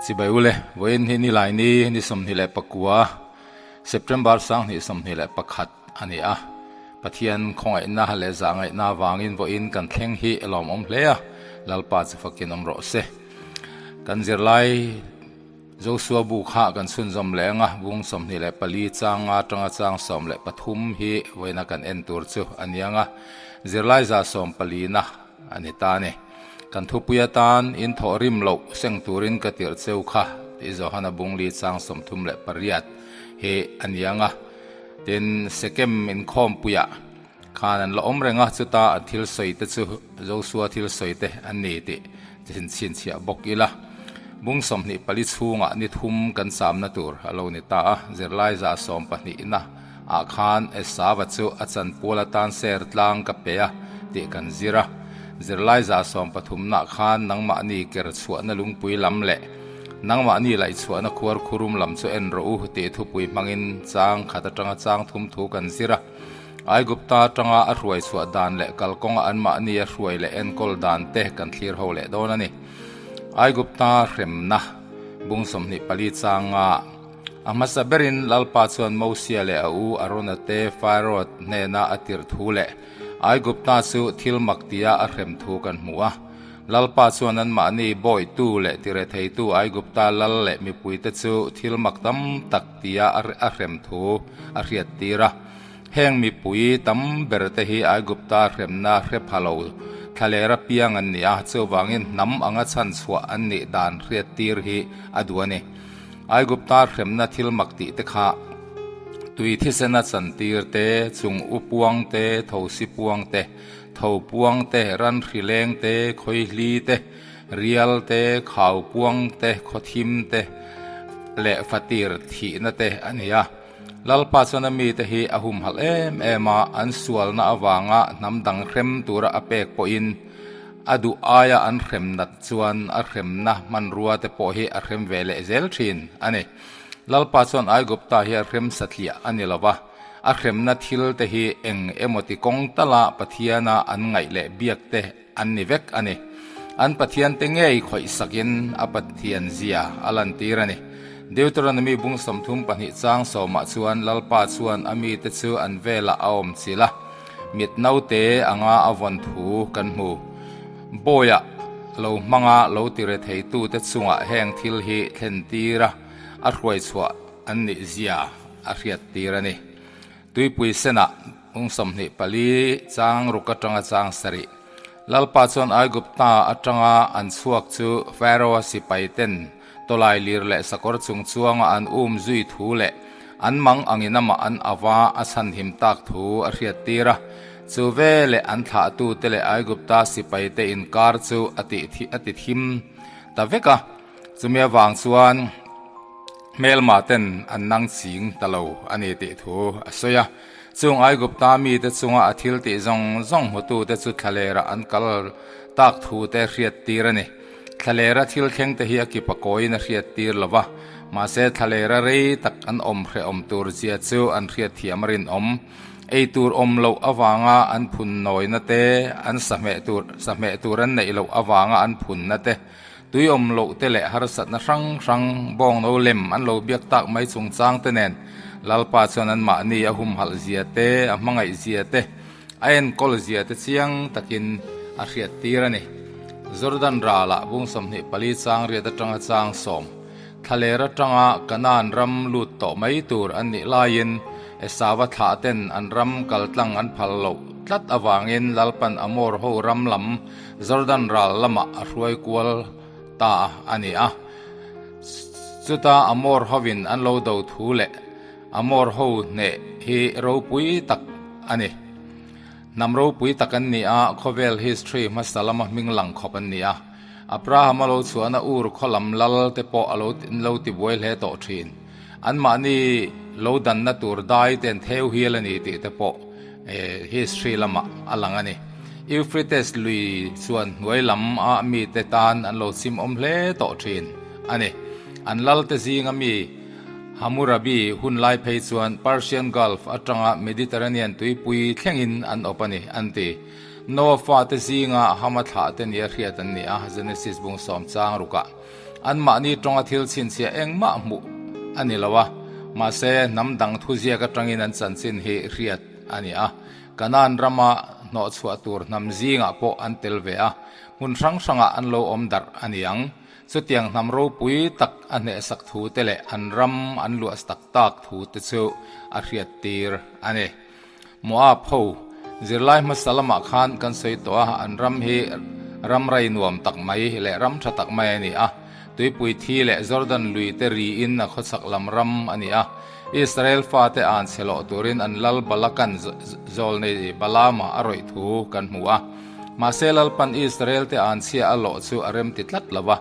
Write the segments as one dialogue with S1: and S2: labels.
S1: Chibai ule, vawiin hi nilai ni ni 21, September 2021 a ni a. Pathian khawngaihna leh zahngaihna avangin vawiin kan thleng hi lawmawm hle a, Lalpa chu fakin awm rawh se. Kan zirlai Josua bu kha kan chhunzawm leh ang a, bung 24 changa atanga chang 13 hi vawiina kan en tur chu a ni ang a, zirlai za sawmpalina a ni ta a ni. Kan thupui atan in thawh rim loh seng turin ka tirh cheu kha tih Johana bungli chang 38 hi a ni ang a. Tin, Sekem inkhawmpuiah khan an la awm reng a, chuta an thil sawi te chu Josua thil sawi te an ni tih chhinchhiah bawk ila. Bung 24 chhungah ni thum kan chamna tur a lo ni ta a, zirlai za sawmpahnihna ah khan Esava chu a chanpual atan ser tlang ka pe a tih kan zir a. Zirlai za sawmpathumna khan nangmahni ker chhuahna lungpui lam leh nangmahni laih chhuahna khuar khurum lam chu en rawh u tih thupui hmangin chang khat atanga chang thum thu kan zir a. Aigupta atanga a hruai chhuah dan leh kalkawnga anmahni a hruai leh enkawl dan te kan thlir ho leh dawn a ni. Aigupta hremna bung 24 changa A hmasa berin Lalpa chuan Mosia leh a u Arona te Pharaoh hnena a tirh thu leh Aigupta chu thil mak tia a hrem thu kan hmu a. Lalpa chuan anmahni bawitu leh tiretheitu Aigupta lal leh mipuite chu thil mak tam tak tia a hrem thu a hriattir a. Heng mipui tam berte hi Aigupta hremna hre pha lo thlaler apiang an ni a, chuvangin hnam anga chhanchhuah an nih dan hriattir hi a duh a ni. Aigupta hremna thil mak tih te kha tui thisena chantir te, chung u puang te, thosi puang te, tho puang te, ran hri leng te, khawihli te, rial te, khau puang te, khawthim te leh fatir thihna te a ni a. Lalpa chuan a mite hi a humhalh em em a, an sualna avanga hnam dang hrem tura a pek pawhin a duh aia an hrem nat chuan a hremna hmanrua te pawh hi a hrem ve leh zel thin a ni. Lalpa chuan Aigupta hi a hrem satliah a ni lo va, a hremna thil te hi eng emaw ti kawng tala Pathiana an ngaih leh biak te an ni vek a ni. An Pathian te ngei khawih sakin a Pathian zia a lantir a ni. Deuteronomy bung 32 chang sawmah chuan Lalpa chuan a mite chu an velah a awm chilh a, mit naute anga a vawn thu kan hmu. Bawiah lo hmanga lo tire theitute chungah heng thil hi thlen tir a, a hruai chhuah an nih zia a hriat tir a ni. Tuipui senah ung 24 chang ruk atanga chang sarih. Lalpa chuan Aigupta atanga an chhuak chu Pharaoh-a sipai ten tawlai lir leh sakawr chung chuanga an um zui thu leh an mang angin amah an ava a chhanhim tak thu a hriattir a. Chu veleh an thlahtute leh Aigupta sipaite inkar chu a tih a ti thim ta vek a. Chumi avang chuan hmelma ten an nang ching ta lo a ni tih thu a sawi a. Chung Aigupta mite chunga a thil tih zawng zawng hmutute chu thlalerah an kal tak thu te hriattir a ni. Thlalera thil thleng te hi a kip a kawiin a hriattir lo va, mahse thlalera rei tak an awm hrehawm tur zia chu an hriatthiam a rinawm. Ei tur awm loh avanga an phun nawina te, an sahmeh tur sahmeh tur an neih loh avanga an phunna te, tui awm loh te leh harsatna hrang hrang bawngno lem an lo biak tak mai chungchang te nen Lalpa chuan anmahni a humhalh zia te, a hmangaih zia te, A enkawl zia te chiang takin a hriattir a ni. Jordan ralah bung 24 chang riat atanga chang sawm thlaler atanga Kanaan ram lut tawh mai tur an nih laiin Esava thlah ten an ram kaltlang an phal loh tlat avangin Lalpan Amor ho ram lam Jordan ral lamah a hruai kual ta a ni a. Chuta Amor hovin an lo do thu leh Amor ho hneh hi ropui tak a ni. Hnam ropui tak an ni a, khawvel history hmasa lama hming lang khawp an ni a. Abraham a lo chhuahna Ur khaw lam lal te pawh a lo lo tibuai hle tawh thin. Anmahni lo danna tur dai te an theu hial a ni tih te pawh history lamah a lang a ni. Euphrates lui chuan hnuai lam a mite tan an lo chim awm hle tawh thin a ni. An lal te zinga mi Hammurabi hun lai phei chuan Persian Gulf atanga Mediterranean tuipui thlengin an awp a ni, an ti. Noah fate zinga Hama thlah te nia hriat an ni a, Genesis bung sawm chang rukah. Anmahni tawnga thil chhinchhiah engmah hmuh a ni lo a, mahse hnam dang thuziak atangin an chanchin hi hriat a ni a. Kanaan rama hnawhchhuah tur hnam zingah pawh an tel ve a, hmun hrang hrangah an lo awm darh a ni ang. Chutiang hnam ropui tak a hnehsak thu te leh an ram an luah tak tak thu te chu a hriattir a ni. Moab ho zirlai hmasa lamah khan kan sawi tawh a, an ram hi ram rai nuam tak mai leh ram tha tak mai a ni a. Tuipui thi leh Jordan lui te riin a khawchhak lam ram a ni a. Israel fate an chhe loh turin an lal Balakan zawlnei Balaama a rawih thu kan hmu a. Mahse Lalpan Israel te an chhia a lawh chu a remti tlat lo va,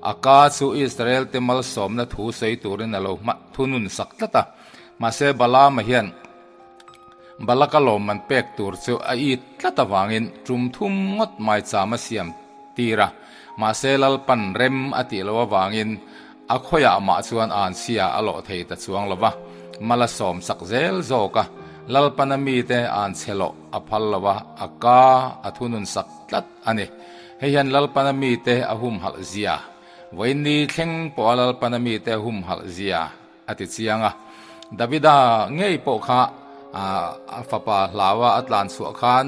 S1: a ka chu Israel te malsawmna thu sawi turin a lo hma thunun sak tlat a. Mahse Balaama hian Balaka lawmman pek tur chu a it tlat avangin tum thum ngawt maicham a siam tir a, mahse Lalpan rem a tih loh avangin a khawiah mah chuan anchhia a lawh thei ta chuang lo va, mal a sawm sak zel zawk a, Lalpana mite anchhe lawh a phal lo a, a ka a thunun sak tlat a ni. Hei hian Lalpana mite a humhalh zia, vawiin thleng pawha Lalpana mite a humhalh zia A ti chiang a. Davida ngei pawh kha a fapa hlaua a tlan chhuah khan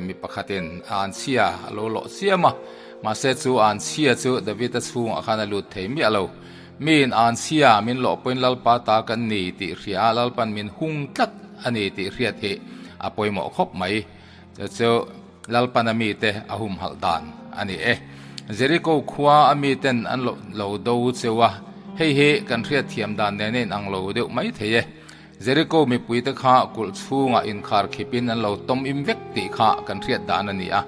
S1: mi pakhatin a anchhia a lo lawh chiam a, mahse chu anchhia chu Davida chhungah khan a lut thei miah lo. Miin anchhia min lawh pawhin Lalpa ta kan ni tih hria a, Lalpan min hung tlat a ni tih hriat hi a pawimawh khawp mai. Chu chu Lalpana mite a humhalh dan a ni e. Jeriko khua a miten an lo lo do cheu a, hei hi kan hriatthiam dan nen a inang lo deuh mai thei e. Jeriko mipuite kha kulh chhungah inkhar khipin an lo tawm im vek tih kha kan hriat dan a ni a.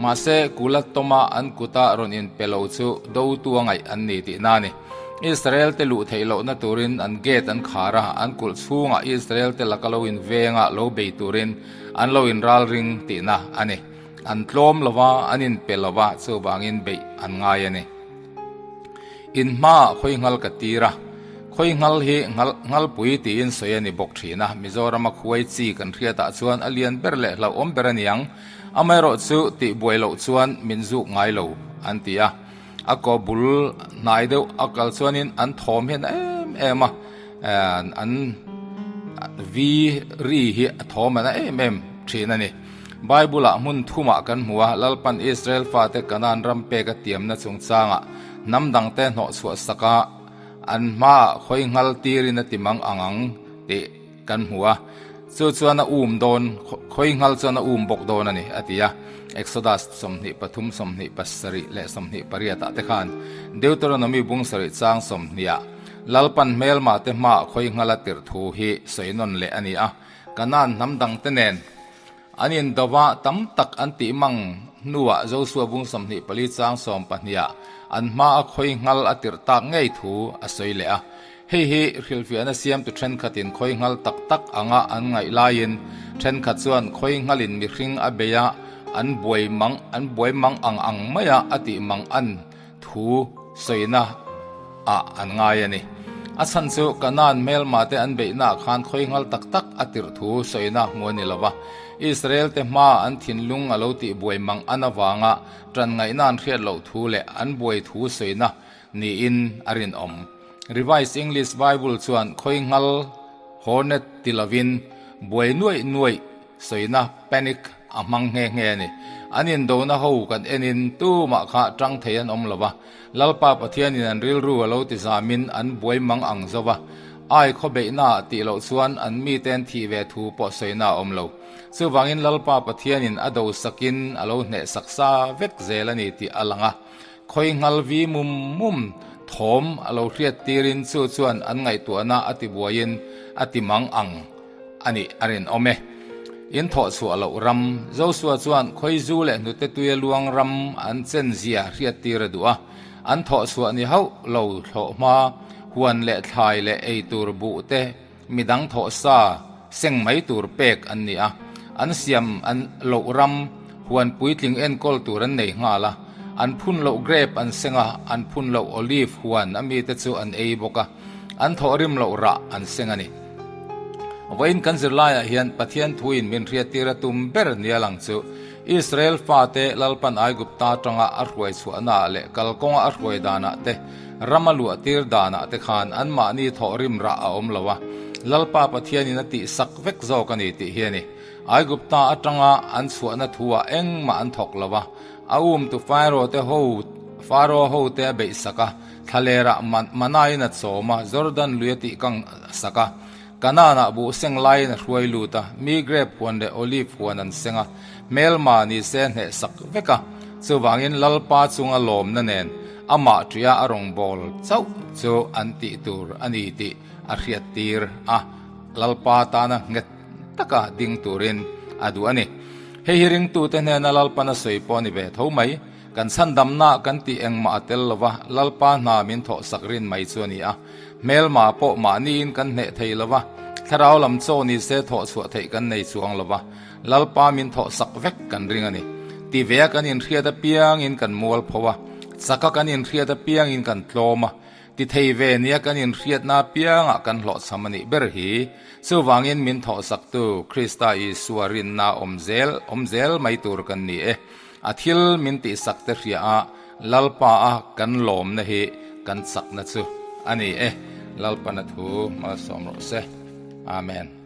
S1: Mahse, kula tawma an kuta rawn inpe lo chu dotu a ngaih an ni tihna a ni. Israel te luh theih lohna turin an gate an khar a, an kulh chhungah Israel te laka lo invenga lo bei turin An lo inralring tihna a ni. An tlawm lo va, an inpe lo va, chuvangin beih an ngai a ni. In hmaah khawi nghal ka tir a, khawi nghal hi nghal nghalpui tiin sawi a ni bawk thin a, Mizorama khuai chi kan hriatah chuan a lian ber leh hlauhawm ber a ni ang. Amaherawh chu tih buai loh chuan min zuk ngai lo, an ti a. A kaw bul hnai deuh a kal chuanin an thawm hian em em a, an vi ri hi a thawm a na em em thin a ni. Bible ah hmun thumah kan hmu a, Lalpan Israel fate Kanaan ram pek a tiamna chungchangah hnam dangte hnawhchhuah saka an hmaah khawi nghal tirin a ti mang ang ang tih Kan hmu a, chu chuan a um dawn, khawi nghal chuan a um bawk dawn a ni, a ti a. Exodus 23, 27 leh 28 ah te khan Deuteronomy bung sarih chang sawmhnih ah Lalpan hmelma te hmaah khawi nghal a tirh thu hi sawi nawn leh a ni a. Kanaan hnam dang te nen an indova tam tak an tih mang hnuah Josua bung 24 chang 12 ah an hmaa khawi nghal a tirh tak ngei thu a sawi leh a. Hei hi hrilhfiahna siamtu thenkhatin khawi nghal tak tak anga an ngaih laiin thenkhat chuan khawi nghalin mihring a bei a, an buai mang an buai mang ang ang maia a tih mang an thu sawina ah an ngai a ni. A chhan chu Kanaan hmelma te an beihnaah khan khawi nghal tak tak a tirh thu sawina hmu a ni lo va, Israel te hmaa an thinlung a lo tih buai mang an avanga tan ngaihna an hriat loh thu leh an buai thu sawina niin a rinawm. Revised English Bible chuan khawi nghal, hornet, ti lovin buai nuaih nuaih sawina, panic, a hmang nghe nghe a ni. An indona ho kan enin tumah kha tang thei an awm lo va, Lalpa Pathianin an rilru a lo ti zamin an buai mang ang zo va, ai khaw beihnaah tih loh chuan an mite an thih ve thu pawh sawina a awm lo. Chuvangin Lalpa Pathianin a do sakin a lo hneh sak sa vek zel a ni tih a lang a. Khawi nghal vi mum mum thawm a lo hriat tirin chu chuan an ngaihtuahna a ti buaiin a ti mang ang a nih a rinawm e. In thawh chhuah loh ram, Joshua chuan khawi zu leh hnute tuia luang ram an chen zia hriat tir a duh a, an thawh chhuah ni hauh lo thlawh hma huan leh thlai leh ei tur buh te Midang thawh sa seng mai tur pek an ni a, an siam an loh ram huan puitling enkawl tur an nei nghal a, an phun loh grape an seng a, an phun loh olive huan a mite chu an ei bawk a, an thawh rim loh rah an seng a ni. Vawiin kan zirlaiah hian Pathian thuin min hriattir a tum ber nia lang chu Israel fate Lalpan Aigupta atanga a hruai chhuahnaah leh kalkawnga a hruai danah te. Ram a luah tir danah te khan anmahni thawhrim rah a awm lo a, Lalpa Pathianin a tihsak vek zawk a ni tih hi a ni. Aigupta atanga an chhuahna thuah engmah an thawk lo a, a umtu Pharaoh te ho Pharaoh hote a beihsak a, thlalerah Manain a chawm a, Jordan lui a tihkang sak a, Kanaan-ah buh seng laiin a hruai lut a, mi grep huan leh olive huan an seng a, hmelma ni se hnehsak vek a. Chuvangin Lalpa chunga lawmna nen amah ṭia a rawngbâwl chauh chu an tih tur a ni tih a hriattir a, Lalpa tana nghet taka ding turin a duh a ni. Hei hi ringtute hnena Lalpan a sawi pawh a ni ve tho mai. Kan chhandamna kan tih engmah a tel lova, Lalpa hna min thawhsak rin mai chu a ni a. Hmelma pawh mahniin kan hneh thei lova, thlarau lam chaw ni se thawh chhuah theih kan nei chuang lova, Lalpa min thawhsak vek kan ring a ni. Ti ve a kan inhriat apiangin kan mual pho a, chak a kan inhriat apiangin kan tlawm a, ti thei ve nia kan inhriatna apiangah kan hlawhchham a nih ber hi. Chuvangin min thawhsaktu Krista Isua rinna awm zel awm zel mai tur kan ni e. A thil min tihsak te hria a, Lalpa a kan lawmna hi kan chakna chu a ni e. Lalpana thu malsawm rawh se. Amen.